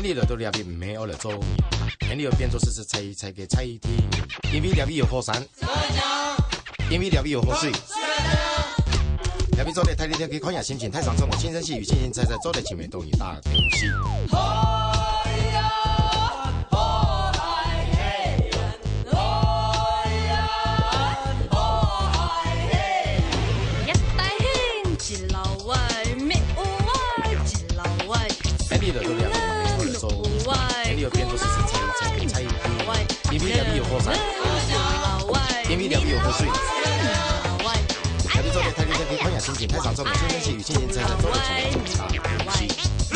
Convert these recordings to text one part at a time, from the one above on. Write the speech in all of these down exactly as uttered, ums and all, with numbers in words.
你來到這位毋係愛來做人，你愛變做係實實在在个在地人，因為這位有火山，因為這位有河水，這位做得大力跳去看下心情，太上衝動，輕聲細語，輕輕在在，做得親密動人大東西。一大興，一老歪，咩有歪，一老歪。 哎，你來到這位，我來做，哎，你愛變做係實實在在个在地人，因為這位有火山，因為這位有河水，這位做得大力跳去看下心情，太上衝動，輕聲細語，輕輕在在，做得親密動人大東西。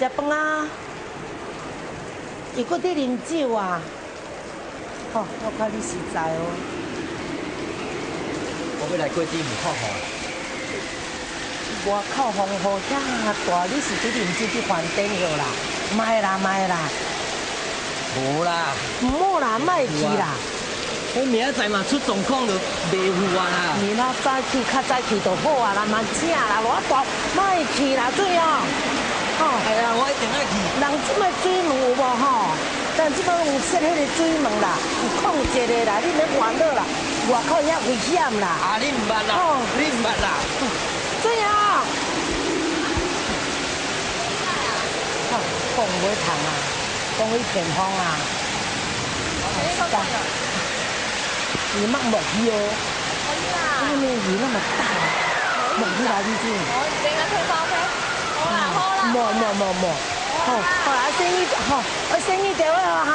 食飯啊！伊閣佇啉酒啊！吼，我看你實在哦。我欲來過去門口吼。外口風雨遐大，你是去啉酒去翻癲了啦？莫啦，莫啦。無啦。毋好啦，莫去啦。 我明仔載嘛出狀況就袂赴啊啦。明仔載去，較早去就好啊啦，莫請啦，偌大，莫去啦，水哦。吼。哎呀，我一定愛去。人這擺水門有無吼？人這擺有設彼个水門啦，有控制的啦，你免煩惱啦，外口遐危險啦。啊，你毋捌啦，哦。你毋捌啦。水哦。啊，講袂通啊。 講去天荒啊！你莫落雨哦，因為雨那麼大，落雨來你就。好啦，好啦。莫，莫，莫，莫。好，好啦，先去，好，先去調了哈。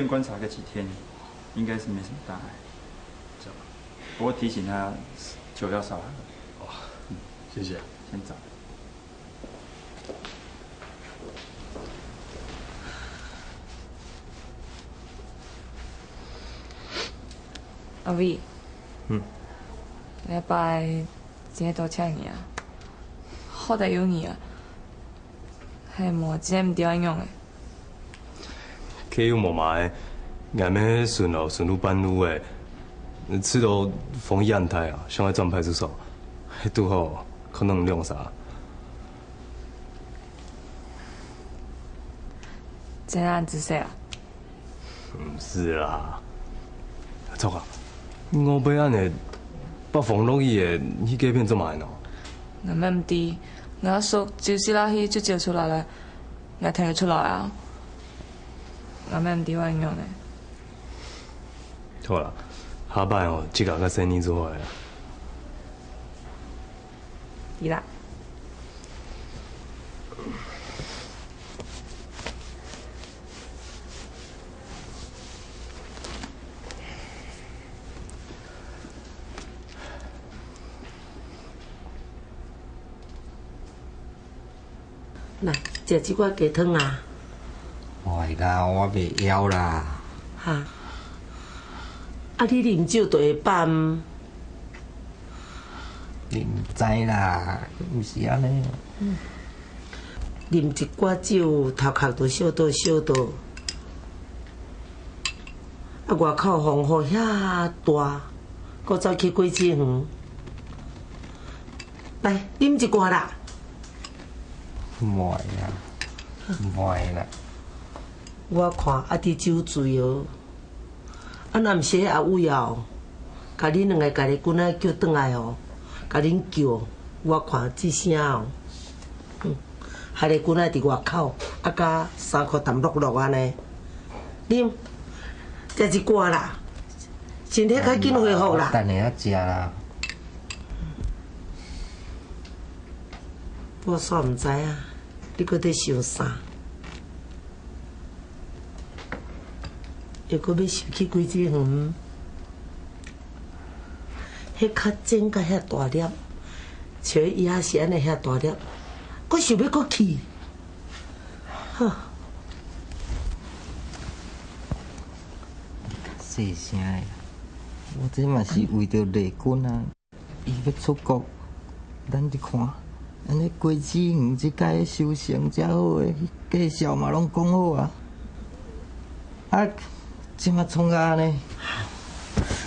观察个几天，应该是没什么大碍。不过提醒他酒要少喝。哦，谢谢。先走。阿伟，嗯。禮拜真个多谢你啊，好得有你啊，係無真个毋知愛仰般。 客有無嘛个，𠊎姆順路順路半路个，試著風雨恁大啊，想愛轉派出所，堵好可能兩儕。真恁仔細啊？毋係啦，著啊，我會恁呢，北風落雨个，去該片做麼个呢？𠊎乜毋知，𠊎叔就係落去就走出來了。 𠊎聽得出來啊，𠊎乜毋知愛仰般呢。好啦，下擺哦，自家較細膩就好了。知啦。 來，食這碗雞湯啊。袂啦，我袂枵啦。哈？啊，你啉酒就會飽？你毋知啦，毋是恁呢。啉一寡酒，頭殼就燒著燒著。啊，外口風雨遐大，閣走去果子園。 來，啉一寡啦。毋愛啦，毋愛啦。我看啊，你酒醉哦。啊，若毋是阿偉哦，共恁兩个家己囡仔叫轉來哦，共恁叫，我看這聲哦。嗯，害个囡仔佇外口，啊，甲衫褲澹漉漉按呢。啉，食一寡啦，身體較緊恢復啦。等下仔食啦。 我煞毋知啊，你閣咧想啥？又閣欲想去果子園？彼較真甲遐大粒，像伊也是按呢遐大粒，閣想欲閣去。好。細聲的，我這嘛是為著麗君啊。 伊欲出國，咱就看，按呢果子園這屆收成遮好的，價數嘛攏講好啊。啊，這馬創甲按呢。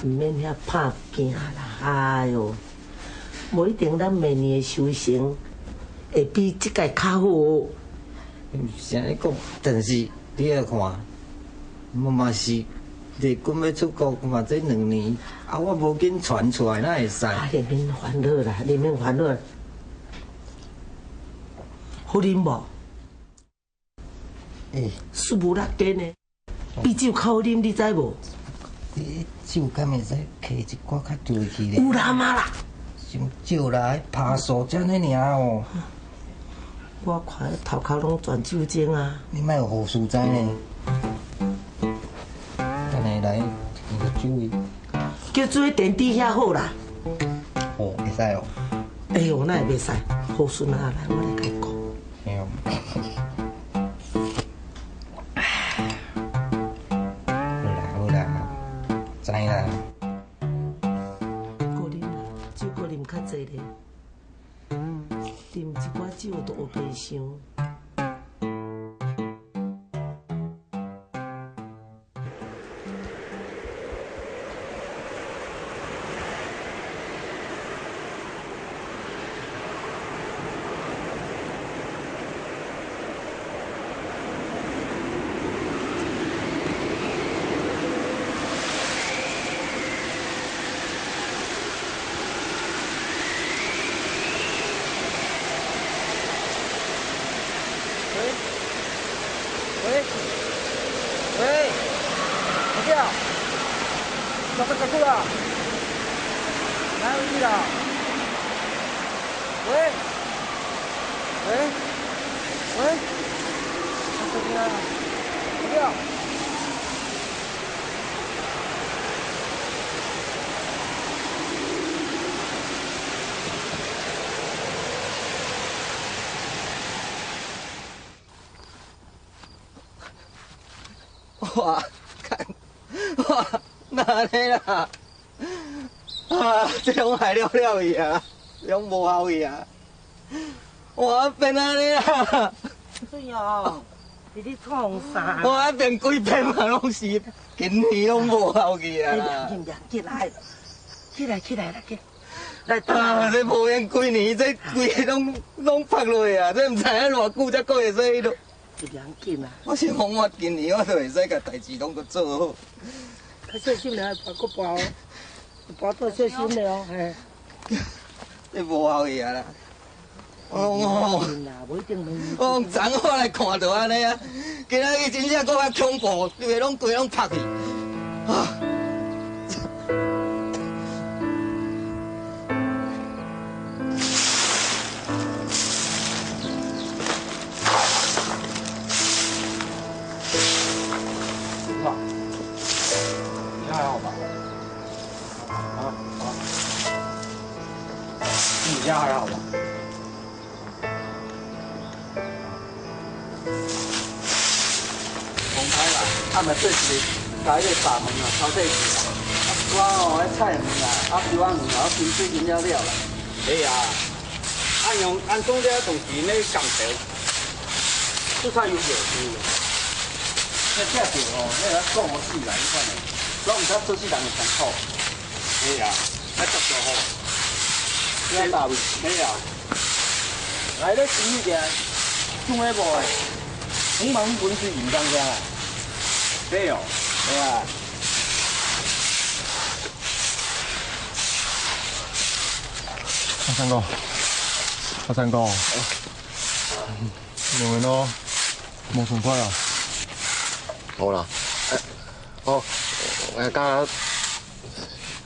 毋免遐拍拚啦，哎喲，無一定咱明年的收成會比這屆較好哦。毋是按呢講，但是 你來看，嘛嘛是，麗君欲出國嘛，這兩年，啊，我無緊傳出來，哪會使？啊，你免煩惱啦，你免煩惱。好啉無？欸。斯無拉根呢，比酒較好啉，你知無？你酒敢會使提一寡較濟去咧？有啦嘛啦。傷少啦，拍手遮爾爾哦。 我看頭殼攏全酒精啊。你莫有護士知呢。等下來，你就注意。叫注意電梯遐好啦。哦，會使哦。哎喲，哪會袂使？好順啊，來，我來共你講。哎喲。好啦，好啦，知啦。閣啉啦，酒閣啉較濟咧。 啉一寡酒都烏白想。喂，喂，喂，阿姐啊，你做麼个出來啊？哪有去啦？喂，喂，喂，阿姐啊，阿姐啊。哇，看，哇，哪呢啦？啊，這攏害了了去啊，這攏無效去啊！哇，變安呢啦！對哦，你咧創啥？哇，變幾遍嘛，攏是今年攏無效去啊啦！你趕緊，趕緊來，起來，起來，來，起來，來，啊，這無緣幾年，這規个攏攏拍落去啊！這毋知影偌久才過會使落。 一兩斤啊。我是講我今年我就會使甲代志攏閣做好。較小心咧，跋閣跋哦，跋倒小心咧哦，嘿。你無效去啊啦！我講哦，無一定啦，無一定。我講昨昏來看到安尼啊，今仔日真正閣較恐怖，規个攏規个攏拍去。啊！ 你还好吧？啊，好。你家还好吧？红牌啦，他们这时打一个打门啊，超这时啊，啊，希望哦，要菜门啊，啊，希望你啊，平时饮料料啦。哎呀， 恁樣，恁講這東西呢，講頭，都差有有有。那價錢哦，那要講我自己來一塊呢，所以我們才出去人很好。哎呀，還不錯吼。不要打我。哎呀，來，你注意點，中了無？紅毛粉水毋當香啊。對哦。對啊。 阿三哥，阿三哥，兩个喏，無爽快啊？無啦，呃，哦，呃，剛剛，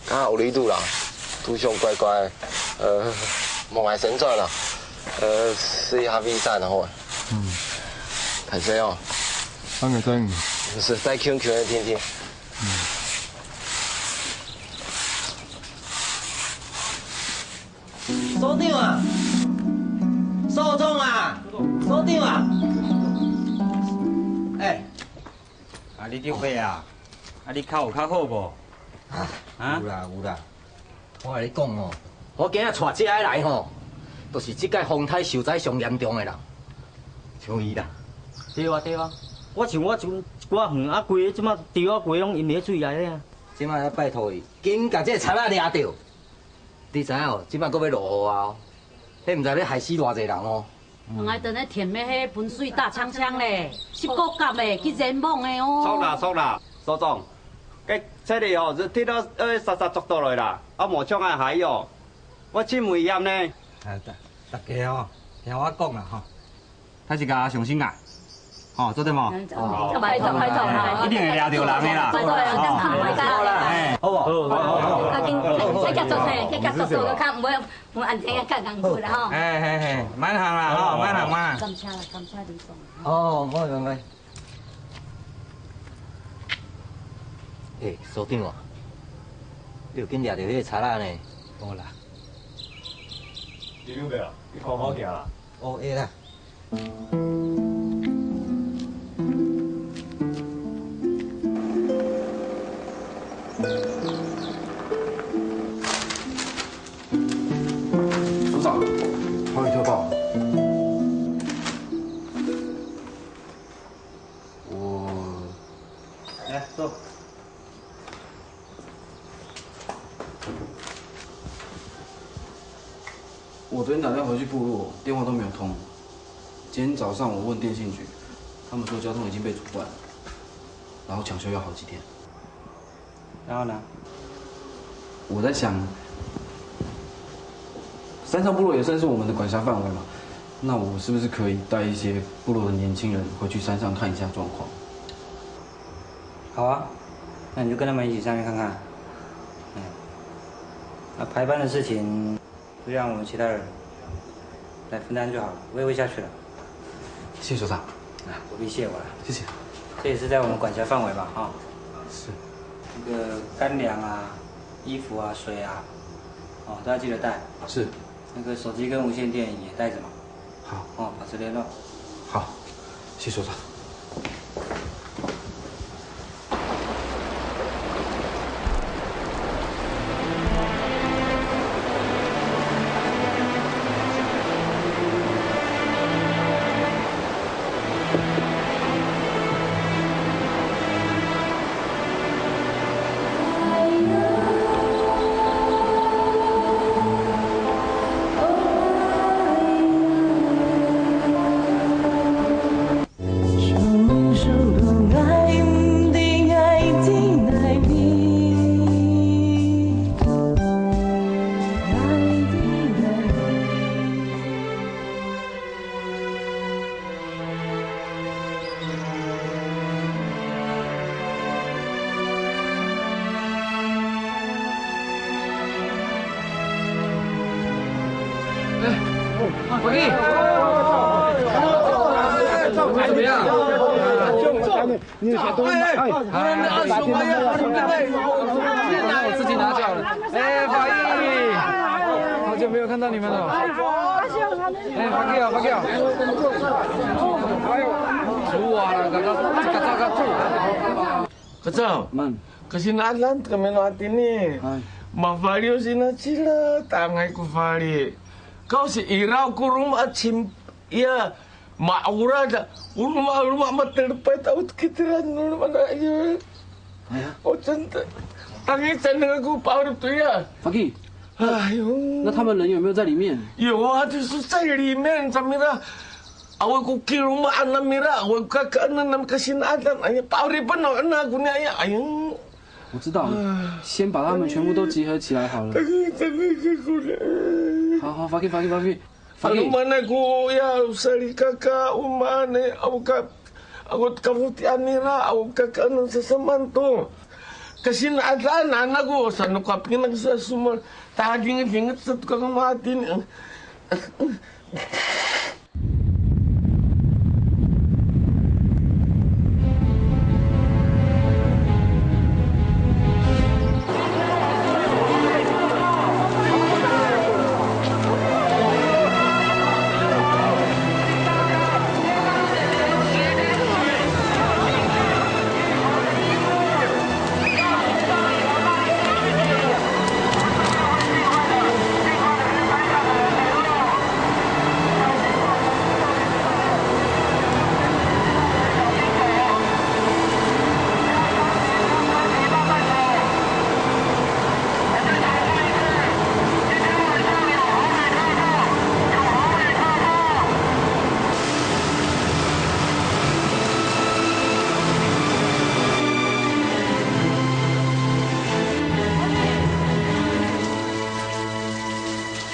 剛剛有力度啦，拄上乖乖，呃，無愛先轉啦，呃，試一下V三然後，嗯，歹勢哦，三个真，毋是，再Q Q的聽聽。 所長啊，所長啊，所長啊！哎，啊，你劉伯啊，啊，你較有較好無？啊，啊？有啦有啦，我甲你講哦，我今仔帶遮个來吼，就是這屆風颱受災上嚴重的人，像伊啦。對啊對啊，我像我這寡園啊，規个這馬稻啊，規个攏淹佇水內底啊。這馬愛拜託伊，緊甲這个賊仔掠著。 你知影哦，這擺閣欲落雨啊哦，彼毋知欲害死偌濟人哦。嗯，𠊎等咧田尾彼分水大槍槍咧，十個甲咧，去淹亡的哦。著啦，著啦，所長，該這个哦，是鐵路愛煞煞捉倒來啦，啊，無像恁海哦，我真危險呢。哎，大，大家哦，聽我講啦吼， 大家相信啊，吼，做得無？拜託，拜託，拜託，一定會掠著人的啦。拜託，拜託，拜託。哎，好無？好，好，好，好。啊，緊，這隻做嘿，這隻做做，較毋會，毋會安全，較艱苦啦吼。嘿，嘿，嘿，慢行啦，吼，慢行，慢行。感謝啦，感謝你講。哦，好，好，好。哎，所長啊，你有緊掠著彼个賊仔呢？無啦。你有無？你好好行啦。哦，會啦。 所长，好雨特报。我，来，坐。 我昨天打电话回去部落，电话都没有通。今天早上我问电信局，他们说交通已经被阻断了，然后抢修要好几天。然后呢？我在想，山上部落也算是我们的管辖范围嘛，那我是不是可以带一些部落的年轻人回去山上看一下状况？好啊，那你就跟他们一起上去看看。嗯，那排班的事情 就让我们其他人来分担就好了，我也会下去了。谢谢所长。啊，不必谢我了。谢谢。这也是在我们管辖范围嘛，哈。是。那个干粮啊、衣服啊、水啊，哦，都要记得带。是。那个手机跟无线电也带着嘛。好。哦，保持联络。好，谢谢所长。怎么样？你有些东西，哎，哎，自己拿就好了。哎，法医，好久没有看到你们了。哎，法医啊，法医啊。哎呦，猪啊，刚刚，这个，这个，这个。 Kacang, man. Kasinadlan kami no atin ni. Ay. Mafaliw sina sila, tangay ko fali. Kau si Iraw ko ruma chim, iya, maura da, ko ruma, ruma matelpay tao kitiran, ruma na iya. Ay, ah. O, chan, tangi chan nga ko paurip to iya. Faki. Ay, 那他们人有没有在里面？有啊，就是在里面，咱们的 Awa ko kiluma anam mira, awa ko kaka anam nam kasinadlan, ay, pauripan no, anak ko niya, ay, ay. 我知道了，先把他们全部都集合起来好了。好，好，Faki，Faki，Faki。Faki。Ano man ko ya, salikaka, umane, awa ka, awa kaputi anira, awa kaka anam sasaman to. Kasinadlan, anak ko, sano kapinang sa sumar, taging-ding sa tukang matin.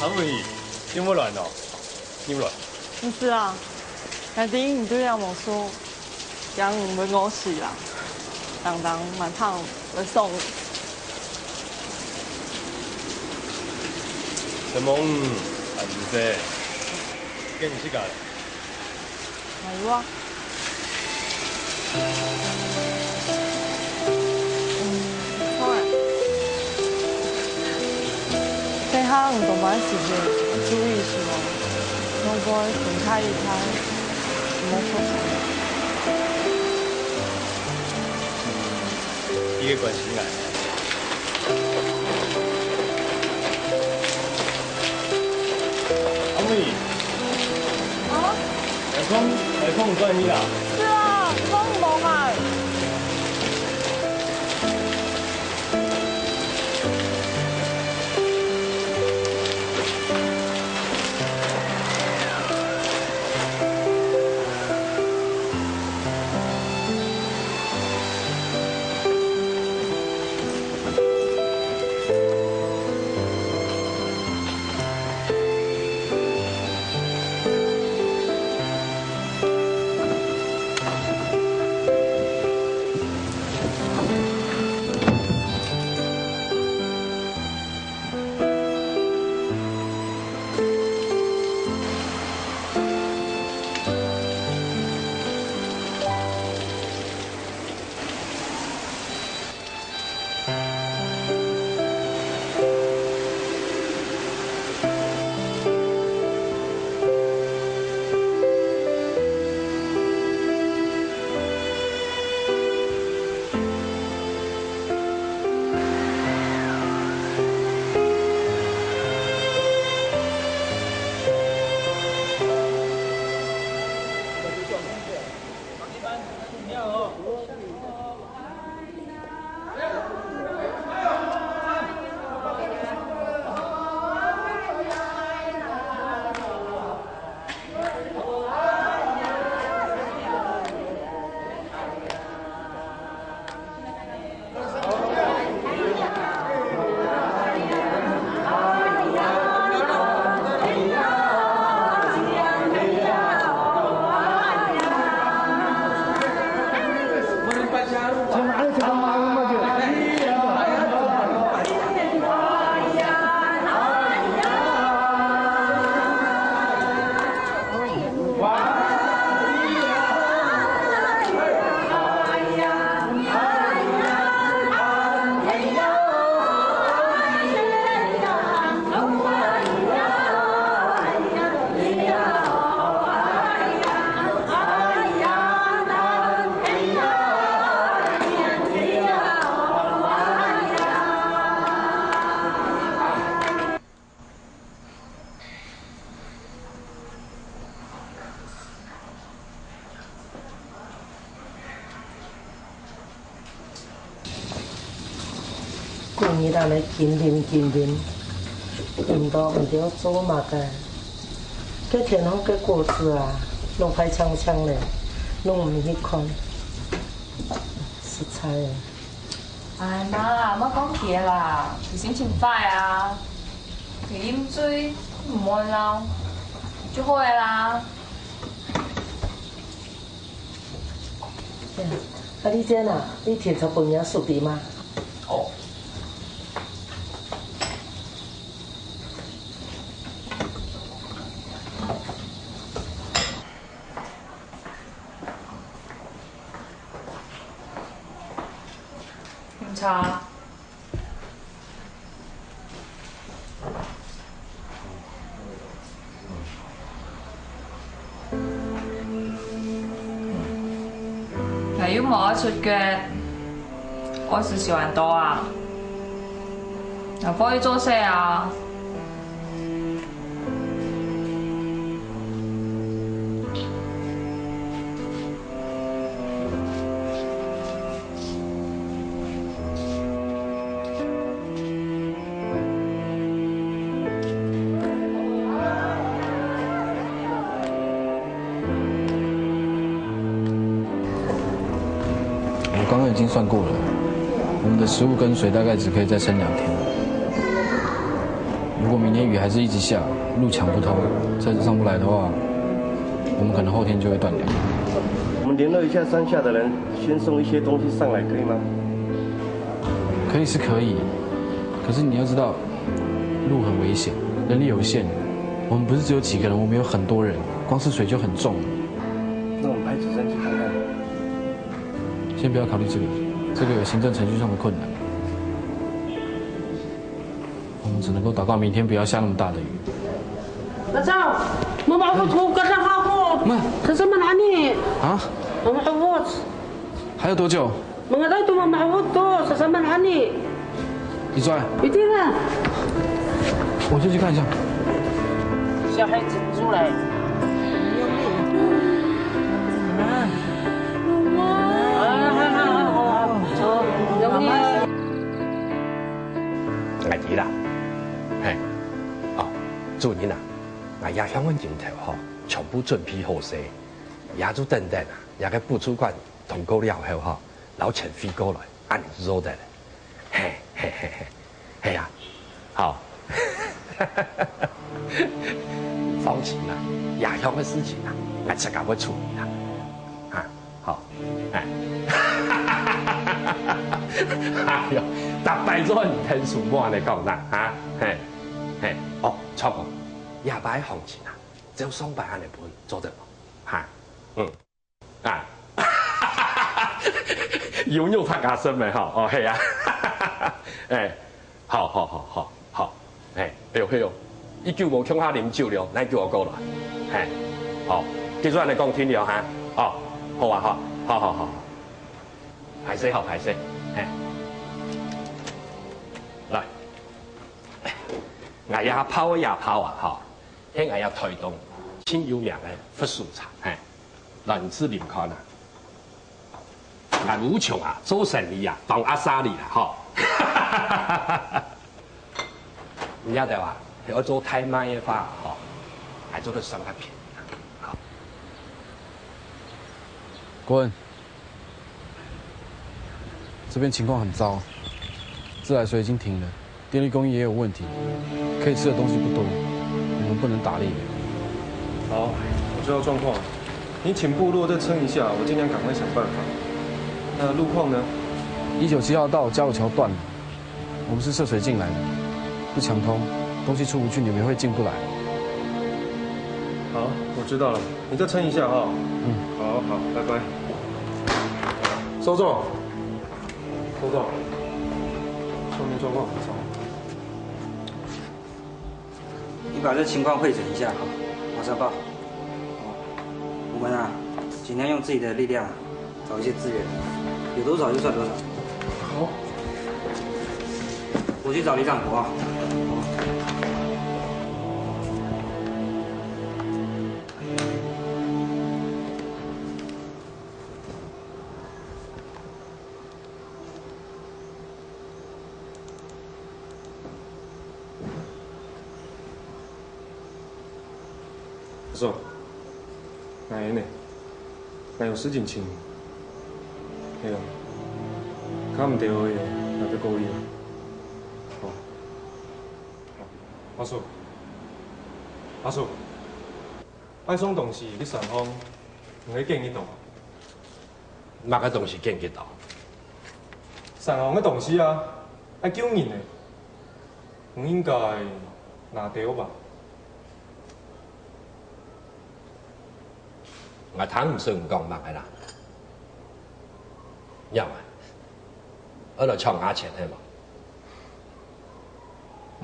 阿妹，你有亂哦？你有亂？毋係啊，𠊎知你對阿毛說，驚你會餓死啦，當當滿堂會送你。承蒙，阿姐，該你自家來。 還有啊。嗯，好啊。等下你上班時間，注意一下哦，會分開離開，莫受傷。你个關心啊。 阿妹。啊？來講，來講，你做啥啊？係啊，你講你無閒。今日恁呢緊啉緊啉，啉到毋知做麼个。該田項个果子啊，攏壞淨淨咧，攏毋去看，實在欸。哎媽，莫講佢啦，佢心情壞啊，佢啉醉，毋會啦，就好个啦。 啊，麗娟啊，你天茶分人家收的嗎？哦。警察。 𠊎又無愛出國，愛食少恁多啊！𠊎過去做事啊！ 我剛剛已經算過了，我們的食物跟水大概只可以再撐兩天。如果明天雨還是一直下，路搶不通，車子上不來的話，我們可能後天就會斷糧。我們聯絡一下山下的人，先送一些東西上來，可以嗎？可以是可以，可是你要知道，路很危險，人力有限，我們不是只有幾個人，我們有很多人，光是水就很重了。那我們派直升機看看。先不要考慮這個，這個有行政程序上的困難。我們只能夠禱告明天不要下那麼大的雨。Bacaw, mamacbut ko kada haw ko. Ma. Sasama na ani. Ha? Mamacbut. 還有多久？Mangadaw to mamacbut to, sasama na ani. 你出來。一定啊。我先去看一下。小孩子出來。啊，好，好，好，好，好，容易。 𠊎知啦。嘿，哦，主任啊，𠊎這香港人頭吼，全部準備好勢，也就等等啊，這个補助款通過了後吼，摎錢匯過來，恁樣就做得了。嘿，嘿，嘿，嘿，係啊，好。放心啦，這項个事情啊，𠊎自家會處理啦。啊。 好，哎。哎喲，逐擺做你聽師傅恁樣講啦，哈？嘿，嘿，哦，著哦，這擺行情啊，照上擺恁樣分，做得無？哈，嗯，啊。有肉拍牙身咩？吼，哦，係啊。哎， 好，好，好，好，好。嘿，哎喲，嘿喲，已久無共下啉酒了，哪久我過來？嘿，好，繼續恁樣講定了哈。哦，好啊，好，好，好，好。歹勢，好，歹勢，嘿。來，𠊎這泡个這泡啊，吼，係𠊎這台東盡有名个佛手茶，嘿。 來，你試啉看啊。𠊎無窮啊，做生理啊，當阿莎力啦，吼。你曉得啊，係愛做大賣个話，吼，還做得算較便宜啊。好。滾！ 這邊情況很糟，自來水已經停了，電力供應也有問題，可以吃的東西不多，我們不能打獵。好，我知道狀況了。你請部落再撐一下，我盡量趕快想辦法。那路況呢？一九七號到交流橋斷了，我們是涉水進來的，不強通，東西出不去，你們也會進不來。好，我知道了，你再撐一下哈。嗯。好，好，拜拜。 收到，收到，上面狀況很糟。你把這情況彙整一下哈，馬上報。我們啊，盡量用自己的力量找一些資源，有多少就算多少。好。我去找里長伯啊。叔，𠊎呢，𠊎有事情尋你。係啊，較毋著个，𠊎就過去啊。好。阿叔，阿叔，愛送東西去山項，你會揀得著無？麼个東西揀得著？山項个東西啊，愛救人呢，你應該拿兜吧。 𠊎聽毋識你講麼个啦。仰啊，愛來搶𠊎錢係無？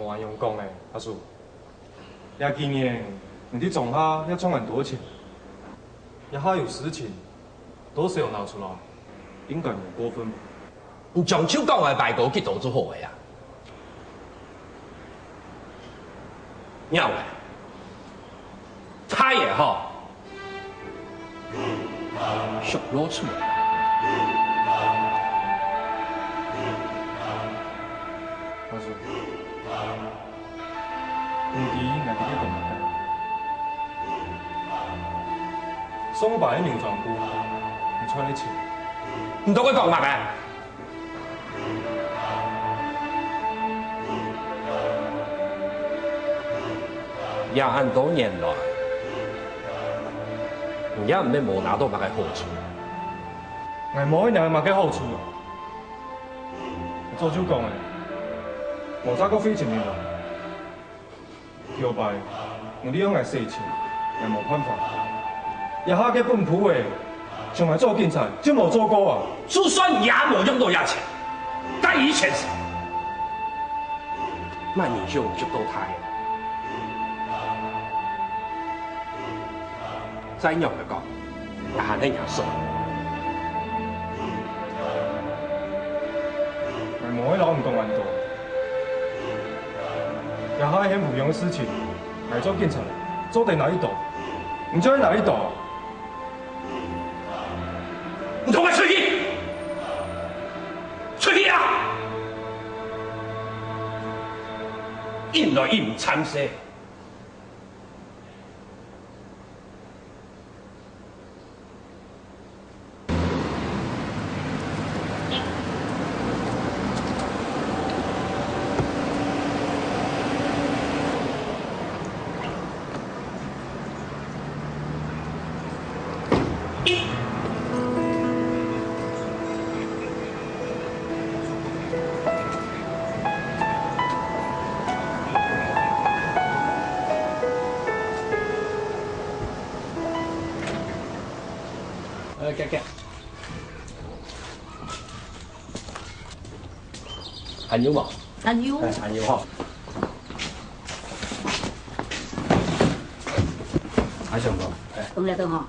無恁樣講欸，阿叔。這幾年你在莊下也賺恁多錢，這下有事情，多少拿出來，應該無過分吧？ 你將就講𠊎拜託幾多就好个啊。仰仔，大个吼，俗老鼠。阿叔， 你知𠊎在該講麼个？上擺个牛莊鋪，你賺个錢，你在該講麼个？這恁多年來，你也毋係無拿著麼个好處。𠊎無拿麼个好處啊！ 早就講了，無再過費錢了啦。頭擺，你利用𠊎洗錢，𠊎無辦法。這下个本鋪仔，像𠊎做警察就無做過啊！就算你也無用著這錢，但以前係，麼人用就到大个。 再仰仔講，也還係若叔。𠊎無愛摎你講恁多。這下係無用个事情，𠊎做警察，做得拿得著，你就愛拿得著。你同𠊎出去！出去啊！引來引毋參事。 呃，行行。還有無？還有。欸，還有吼。阿雄哥，欸。等下等吼。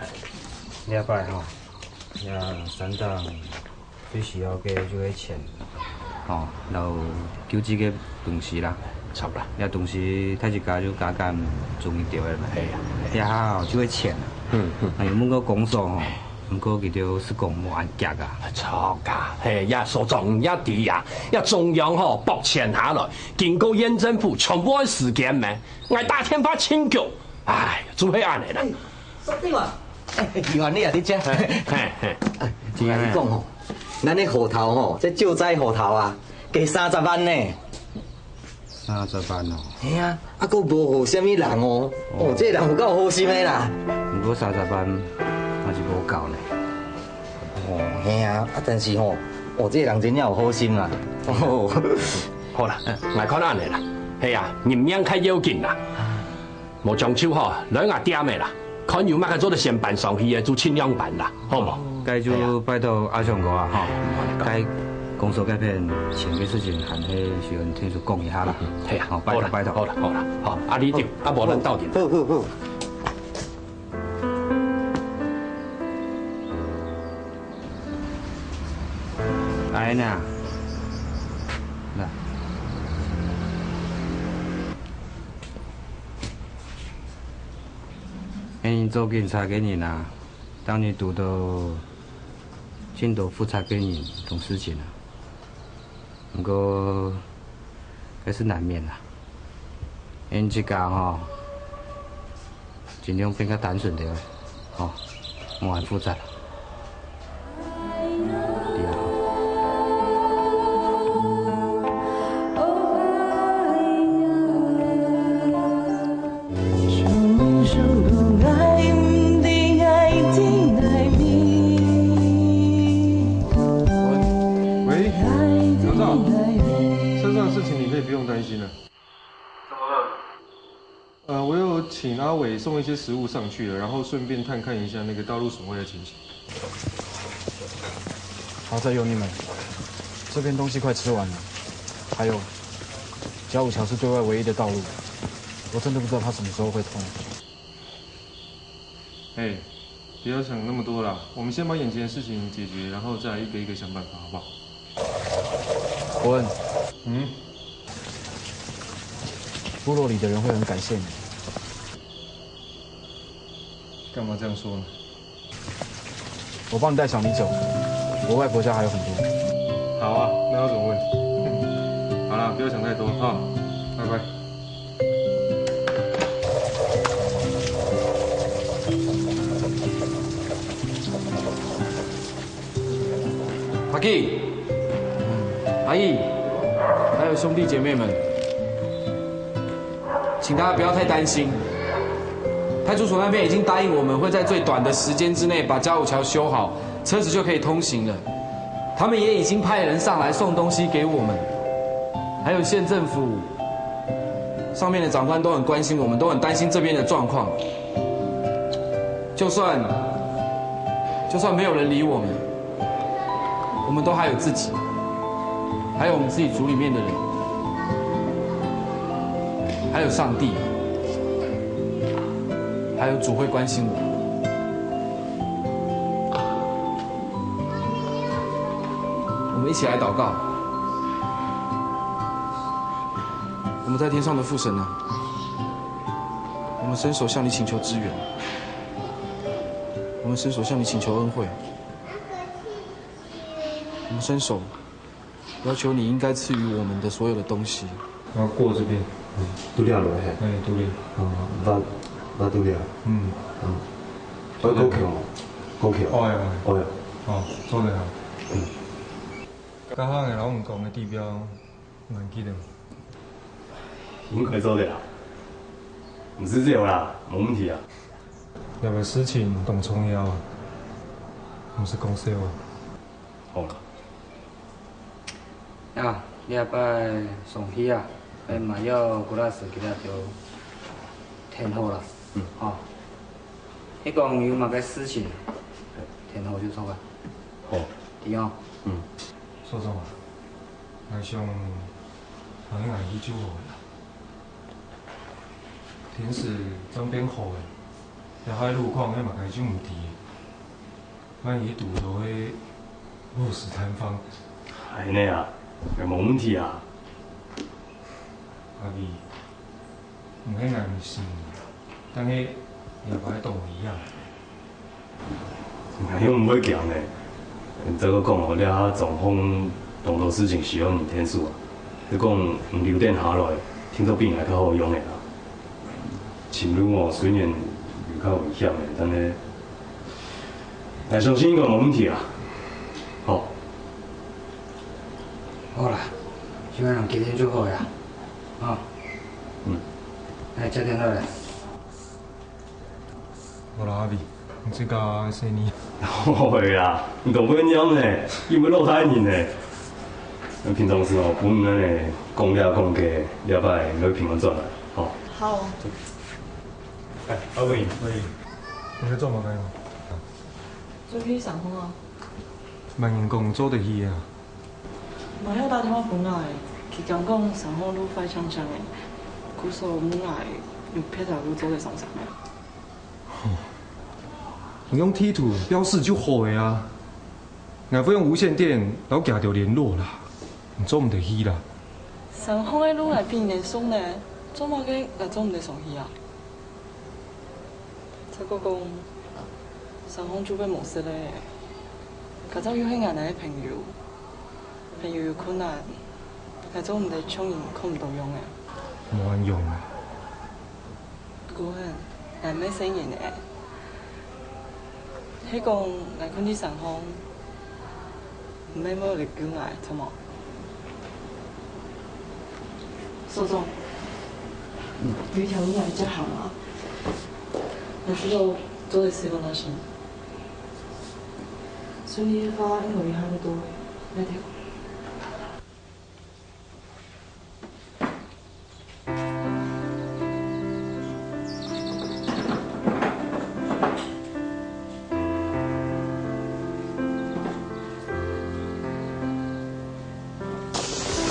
欸，這擺吼，這山長 最需要个就係錢，吼，摎救濟个東西啦。著啦。這東西大自家就加減總一條个嘛。係啊。這下吼就係錢啊。嗯，嗯。啊，有問過公所吼，毋過佢兜係講無恁遽啊。著啊，係，這所長也知啊，這中央吼，撥錢下來，經過縣政府全部愛時間咩？𠊎打電話請教，唉，就係恁樣啦。欸，所長啊，欸，你好，你好，你好。嘿，嘿。欸，我同你講吼， 咱个戶頭吼，這救災戶頭啊，加三十萬呢。三十萬哦。係啊，啊，閣無好啥物人哦。哦，這个人有夠好心个啦。毋過三十萬嘛是無夠呢。哦，係啊，啊，但是吼，哦，這个人真正有好心啊。哦。好啦，𠊎看恁樣啦，係啊，人命較要緊啦。 無將就吼，來𠊎店仔啦，看有麼个做得先辦上去个，就盡量辦啦，好無？該就拜託阿雄哥啊，吼，該公所該片錢个事情，還係先聽叔講一下啦。係啊，好，拜託，好啦，拜託。好啦，好啦，好，啊，你就，啊，無咱鬥陣。好，好，好。 哎呀，來。恁樣做警察个人啊，當然堵著盡多複雜个人同事情啊。毋過，該係難免啦。恁樣自家吼，尽量變較單純點，吼，莫恁複雜。對啊。喂，刘照，车上的事情你可以不用担心了。怎么了？ 呃，我有请阿伟送一些食物上去了，然后顺便探看一下那个道路损坏的情形。好在有你们，这边东西快吃完了。还有，甲午桥是对外唯一的道路，我真的不知道它什么时候会通。哎，不要想那么多啦，我们先把眼前的事情解决，然后再来一个一个想办法，好不好？伯恩，嗯？部落里的人会很感谢你。干嘛这样说呢？我帮你带小米走，我外婆家还有很多。好啊，那有什么问题？好啦，不要想太多哈，拜拜。 阿基、阿义，还有兄弟姐妹们，请大家不要太担心。派出所那边已经答应我们会在最短的时间之内把甲午桥修好，车子就可以通行了。他们也已经派人上来送东西给我们，还有县政府上面的长官都很关心我们，都很担心这边的状况。就算就算没有人理我们， 我们都还有自己，还有我们自己族里面的人，还有上帝，还有主会关心我们。我们一起来祷告。我们在天上的父神啊，我们伸手向你请求支援，我们伸手向你请求恩惠。 我们伸手，要求你应该赐予我们的所有的东西。然后过这边，嗯，对了了嘿。哎，对了。啊，那那对了。嗯。嗯。我过去哦，过去哦。哦呀，哦呀。哦，做得啊。嗯。刚刚老公讲的地标，蛮记得。应该做得啦。毋使走啦，无问题啊。 這个事情當重要啊，毋使講笑啊。好啦。啊，這擺上去啊，愛買藥過來食，佢兜就聽好啦。嗯。吼，你講有麼个事情，聽好就著啊。好。知哦。嗯。所長啊，𠊎想，還係𠊎去就好啦。 天時正變好咧，這下路況係麼个就毋知咧。萬一堵著係落石坍方。係呢啊，無問題啊。阿偉，毋係𠊎毋信你，但係這擺當危險。 𠊎又毋會驚呢。再過講哦，這下狀況當多事情需要人𢯭手啊。你講毋留等下來，定著比𠊎較好用个啦。尋路哦，雖然有較危險个，但係𠊎相信應該無問題啊。好。好啦，就恁樣決定就好呀。啊。嗯。來，接電話來。 好啦，阿偉，你自家細義。會啦，你都毋會念呢，又毋係老大人呢。平常時哦，分𠊎呢講這講該，這擺你會平安轉來，吼。好。哎，阿偉。喂，你在做麼个啊？準備上課啊。麼人講做得去啊？ 媽又打電話分𠊎，佢講講山項路壞淨淨个，故所問𠊎有別條路做得上山無？你用地圖標示就好个啊！𠊎會用無線電摎佢兜聯絡啦，你做毋得去啦。山項个路𠊎比你熟呢，做麼个𠊎做毋得上去啊？ 再過講，山項就會無食咧。該隻又係𠊎等个朋友，朋友有困難，𠊎做毋得像人看毋著樣仔。無恁樣啊。毋過呢， ，𠊎毋係細人仔。係講𠊎看你生項，毋係無力救𠊎，著無？所長，有一條路來較好啊，我知道做得使用那些。順利的話，應該會好得多，那條。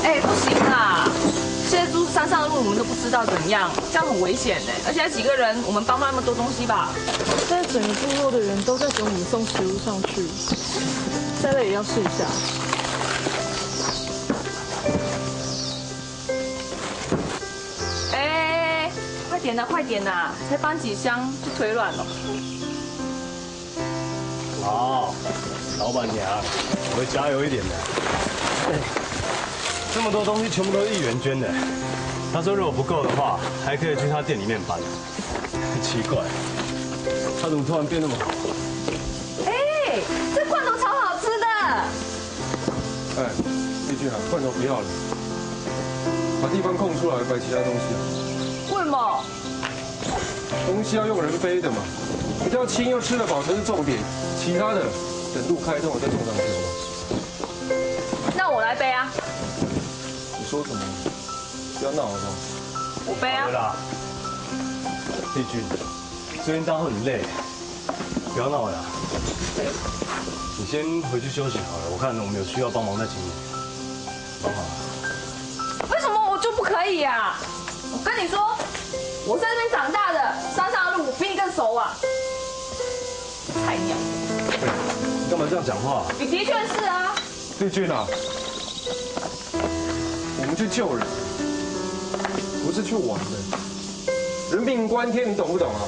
哎，不行啦！现在住山上的路我们都不知道怎样，这样很危险呢。而且那几个人，我们搬不了那么多东西吧？但是整个部落的人都在等我们送食物上去，再累也要试一下。哎，快点呐，快点呐，才搬几箱就腿软了。 好，老板娘，我会加油一点的。哎，这么多东西全部都是议员捐的，他说如果不够的话，还可以去他店里面搬。奇怪，他怎么突然变那么好？哎，这罐头超好吃的。哎，丽君啊，罐头不要了，把地方空出来摆其他东西。为什么？ 东西要用人背的嘛，比较轻又吃得饱才是重点，其他的等路开通了再送上去好不好？那我来背啊。你说什么？不要闹好不好？我背啊。好了啦，丽君，最近大家都很累，不要闹了啦。你先回去休息好了，我看我们有需要帮忙再请你。 为什么我就不可以啊？我跟你说，我在这边长大的，山上的路我比你更熟啊。菜鸟。你干嘛这样讲话？你的确是啊。丽君啊，我们去救人，不是去玩的。人命关天，你懂不懂啊？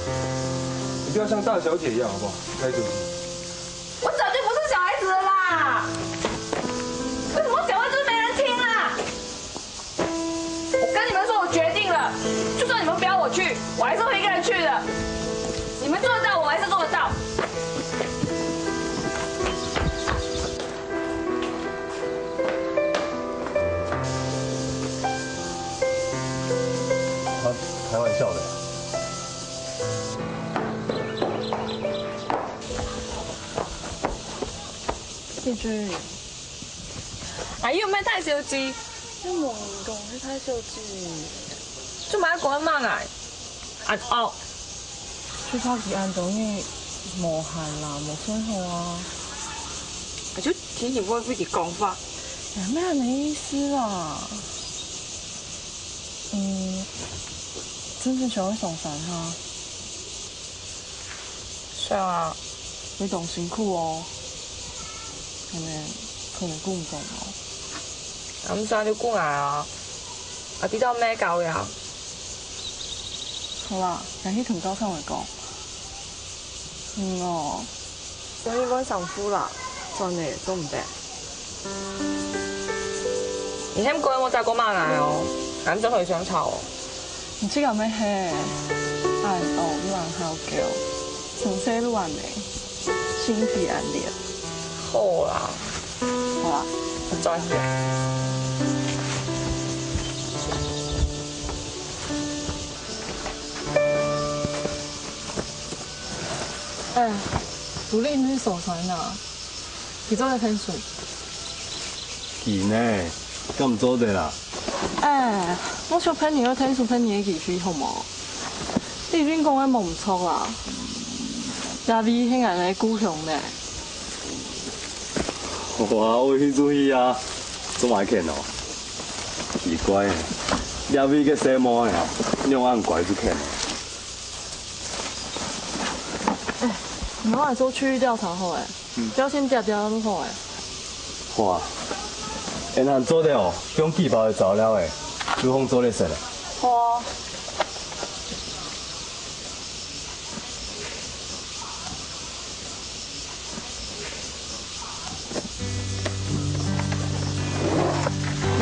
你不要像大小姐一样好不好？开酒精。 我早就不是小孩子了啦！为什么我讲话就是没人听啦？我跟你们说，我决定了，就算你们不要我去，我还是会一个人去的。你们做得到，我还是做得到。他开玩笑的。 麗君，哎喲，毋係大小姐，你無人講係大小姐，做麼个講恁猛啊？啊哦，就怕佢恁多日無閒啦，無睡好啊。啊，就提醒不會自己講話。哎，沒有，沒意思啦。嗯，真正想要上山哈。 係啊，你當辛苦哦。可能，可能顧毋到哦。啊，毋使你顧𠊎啊，啊，知道咩搞呀？好啦，𠊎去同教授來講。嗯哦，所以阮丈夫啦，轉了做毋得。 你喊過我再過馬來哦，俺做回想吵哦。你這個妹係，恁哦又恁好搞，從細路恁呢，心地恁靚。好啦，好啦，很專業。哎，獨立你去手傳啊。 佢做得聽書。佢呢，敢毋做得啦？哎，我想分你个聽書分你个機會好無？你已經講个無毋著啦，這位係𠊎个故鄉呢。哇，我有興趣去啊，做麼个肯哦？奇怪呢，這位个細妹啊，仰恁乖就肯哦？哎，你們來做區域調查好欸。 嗯。標籤貼貼就好欸。好啊，恁樣做得哦，用寄包个材料欸，就放做得食了。好啊。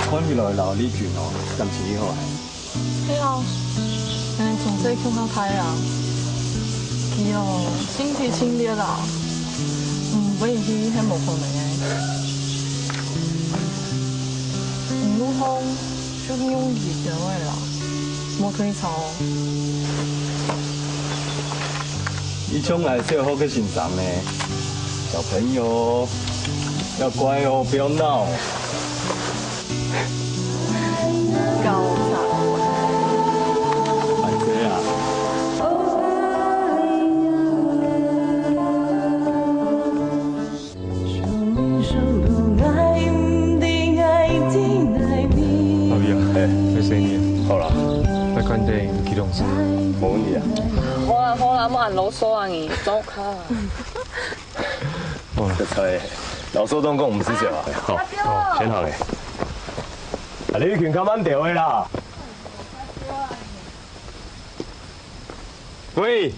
看起來老李俊哦，感情好欸。係啊，嗯，從細共下大啊。喲，心地清冽啦，嗯，分你去係無可能个。嗯，路項就用一條个啦，莫退潮。你像𠊎小學个先生呢，小朋友要乖哦，不要鬧。 搞啥？反正啊。老弟啊，哎，謝謝你。好啦，來看電影，去弄啥？無問題啊。好啦好啦，莫恁囉嗦啊你，走開。 哦，這菜，老師都講毋使食啊。好，好，先行誒。啊，你一群較慢調誒啦。喂。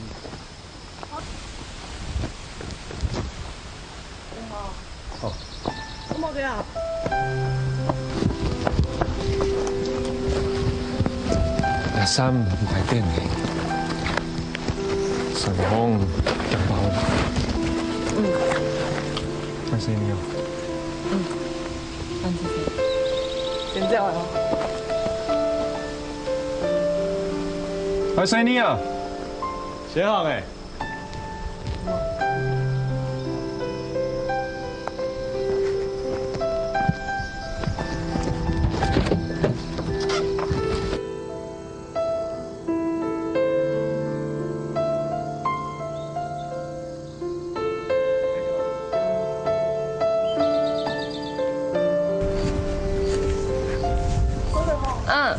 哦。 阿三，你快點咧，順風夾包。嗯。感謝你哦。嗯，感謝。先走哦。感謝你啊。先行誒。 嗯。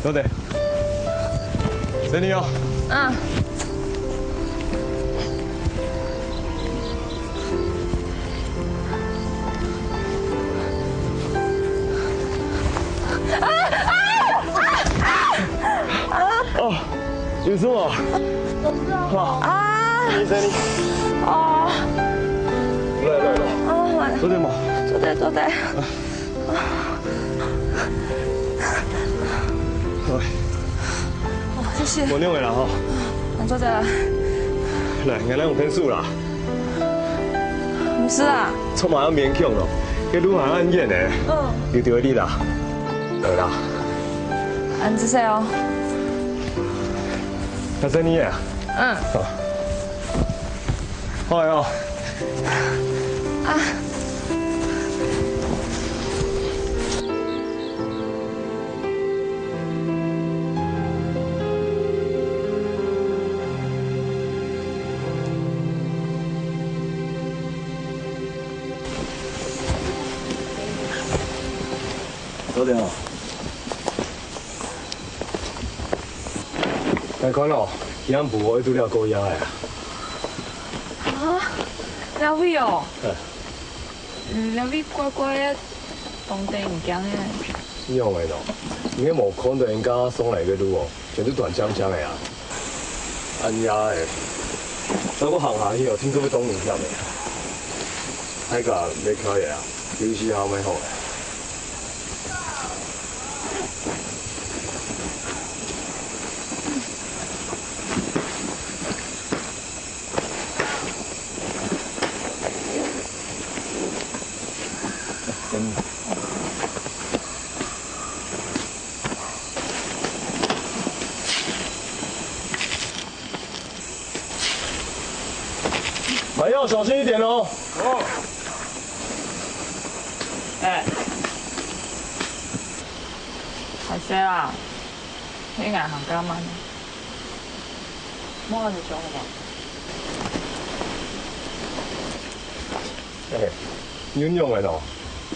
坐等。等你哦。嗯。哦，有事無？啊。醫生，你。哦。來來來。啊。坐等嘛。坐等坐等。 好，謝謝。無仰仔啦吼。啊，坐等。來，𠊎來用便所啦。毋使啊。做麼个愛勉強咯？該路還恁遠呢。嗯。有道理啦。好啦。恁仔細哦。感謝你啊。嗯。好。 好哦。啊。坐等哦。 來看哦，今暗晡愛堵了過夜个啊。啊，這位哦。嗯。嗯，這位怪怪个，當得人驚个。仰仔咯？你係無看到人家上來个路哦，全都斷淨淨个啊。恁夜个，再過行下去哦，聽說會當危險个。大家愛開个啊，休息下會好个。 還要小心一點哦。哦。哎。歹勢啊，你𠊎行較慢。莫恁凶好無？哎，你仰仔咯？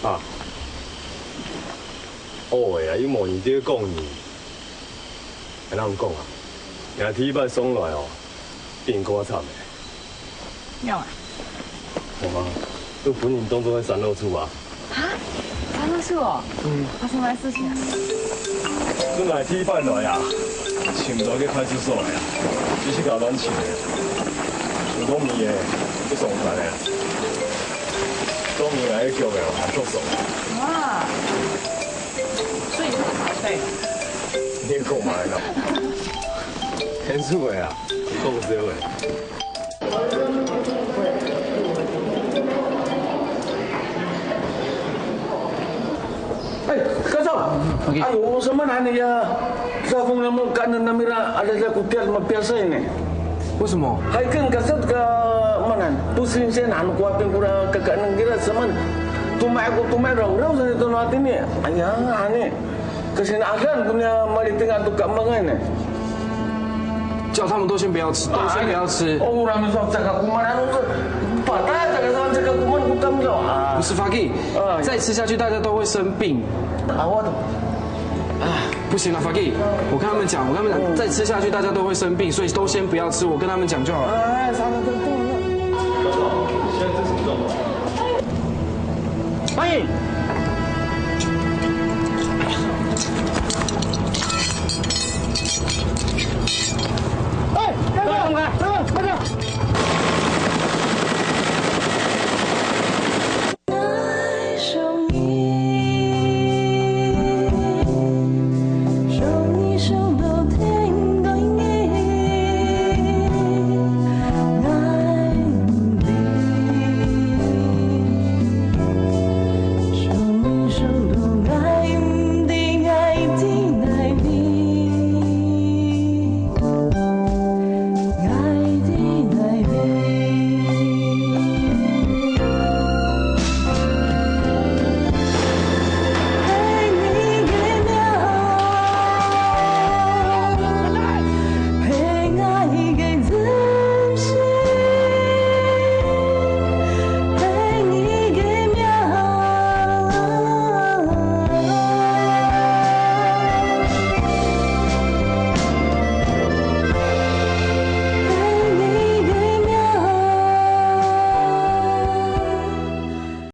啊。哦，哎呀，又無人在講你。 𠊎同你講啊，𠊎第一擺上來哦，比人較慘誒。仰啊？無啊，都分人當做係山老鼠啊。哈？山老鼠哦？嗯。發生麼个事情啊？就𠊎第一擺來啊，尋毋到該派出所來啊，就自家亂尋个。有當時誒，會上山个。當時𠊎个腳誒，還著傷。哇！ 所以你是啥事？你講麼个啦？騙手个啊，講笑个。Ayo, sama na niya. Sa fung namu kanan namira ada sa kutial mapiasa ini. 为什么？ Hai kan kasat ka manan. Pusing siya na anu kuapin kura kakanan kira saman. Tumai ko tumai rau rau sa ito natin ni. Aya, ani. Kasi na adan punya maliting ato kamangay ni. 叫他们都先不要吃，都先不要吃。 Oh, rami sa tsaka kuman ano sa. Patay tsaka sa tsaka kuman ko kami sa. 不是 Faki，再吃下去大家都会生病。 Awa to. 不行了，Faki，我跟他们讲，我跟他们讲，再吃下去大家都会生病，所以都先不要吃。我跟他们讲就好了。 Ay, sana to. 欢迎。